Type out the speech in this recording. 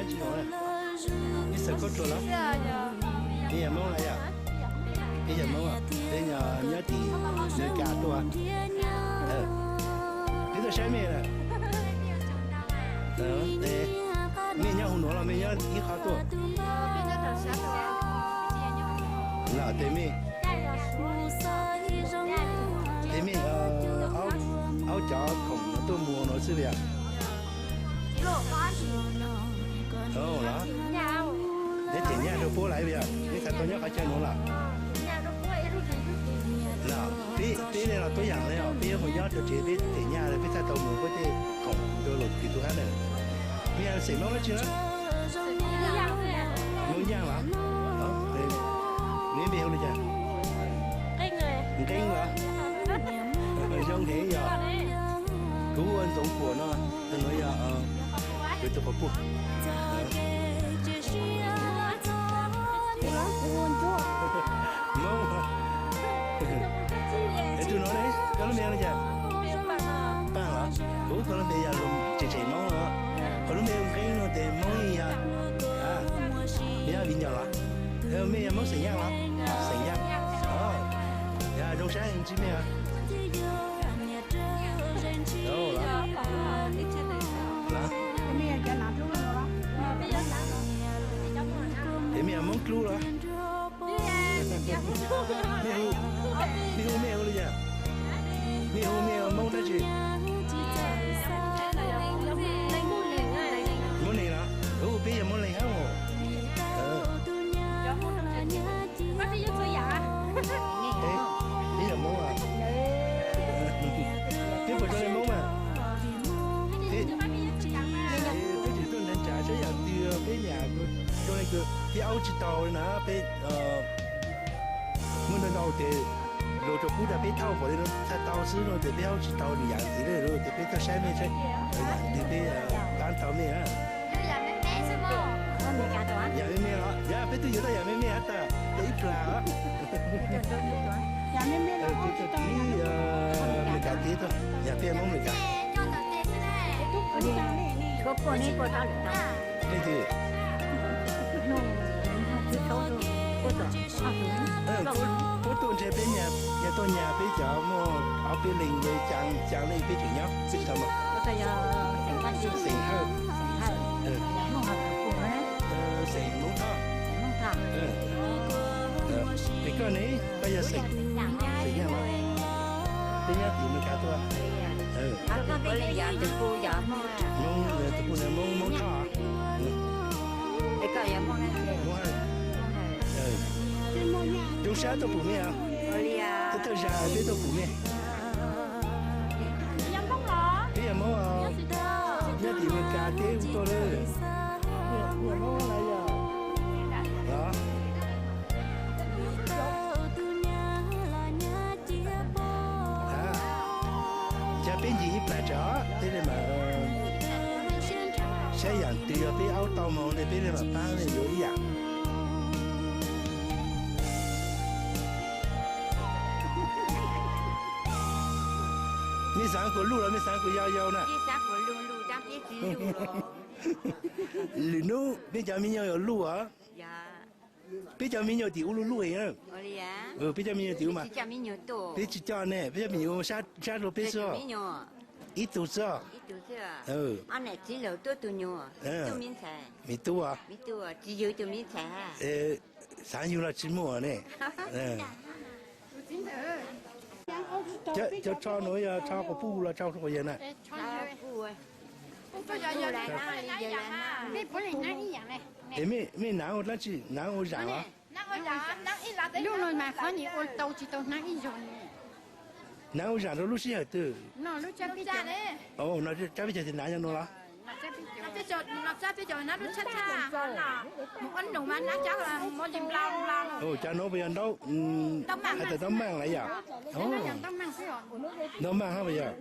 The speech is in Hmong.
Tsis ua, nej xaws khaub tshuam los? Nej yog Hmoob los yog? Peb yog Hmoob, peb nyob tim Amelikas tuaj. Peb tuaj saib mej lawm. Mej nyob hu nuav los mej nyob ib qho tuaj? Los tes mej, tes mej aub cov khoom no tuaj mus no xwb yog? Los, neb them nyaj rau puab lawm yog? Neb txhais tau nyob qhov chaw nuav los? Los peb, peb le los tuab yaam le os, peb yuav mus nyob rau tsev peb them nyaj, peb txhais tau mus puab tej khoom rau los kws tug hab na. Mej xeem Moob dlaab tsi na? Moob Yaaj los? Neb npe hu le caag? Nqeeb los? Zoo heev yog. Kuv ua Ntxoov Kuam no, tus nuav yog kuv tug quas puj. Moob. Es tug nuav ne, koj lub npe hu le caag? Paaj los? Kuv, koj lub npe yog Tsem Tsem Moob los? Koj lub npe hu Nqeeb no tes Moob yog, yog viv ncaus los? Mej yog Moob xeem Yaaj los? Xeem Yaaj. Yog zoo sab ntsib mej os. Es mej yog Moob Dlub los? Mej hu, mej hu mej hu le caag? Mej hu mej Moob dlaab tsi? Moob Neeg los? Peb yog Moob Neeg hab os. Peb yog Moob, peb puas zoo le Moob mas? Peb tseem tuaj nrhav nrhav saib yaam twg peb nyam zoo le kws peb aub tsis tau na, peb muaj ntau ntau tes luag rua qub tas peb thauj kom le nuav txhais tau xwb no tes peb aub tsis tau nws yaam ntxiv le tes peb tuaj saib mej saib yaam twg peb paab tau mej na. Yaam me me los? Yog peb twb yuav tau yaam me me hab tas, ib plag. Peb tuaj tib Amelikas teb tuaj, yog peb Moob Amelikas. Leej twg? Puab tuaj ntshe peb nyam, yog tuaj nyam peb cov muaj ob peb leeg le caav le peb tseem nyob peb tsis tau mas. Xeem Hawj. Xeem Moob Thoj. Es koj ne, koj yog xeem, xeem Yaaj los? Peb nyob tim Amelikas tuaj. Tus puj Moob, Moob Thoj. Zoo sab tuaj pum mej os. Thawj thawj zag peb tuaj pum mej. Peb yog Moob os, nyob tim Amelikas teb tuaj lawm. Los, cas peb ncig ib plag tsam peb le mas saib yaam twg yog peb aub tau moog le peb le mas paab le yuav ib yaam. Mej xaav kuas luj los mej xaav kuas yau yau na? Lwm hnub mej cov me nyuam yuav luj os. Peb cov me nyuam tim ub luj luj heev na. Peb cov me nyuam tim ub mas peb tsis coj ne, peb cov me nyuam sab rau peb xwb. Ib tug xwb. Me tub os. Xaav yug los tsis muaj ne. Cov tsho nuav yog tsho quas puj los tsho quas yawg na? Es mej naav ua dlaab tsi, naav ua zaam los? Naav ua zaam rau lub sij hawm twg? No tsab peb caug tes naav nyob nuav los? Cov nuav puas yog ntaub, has tas ntaub maaj los yog? Ntaub maaj hab puas yog?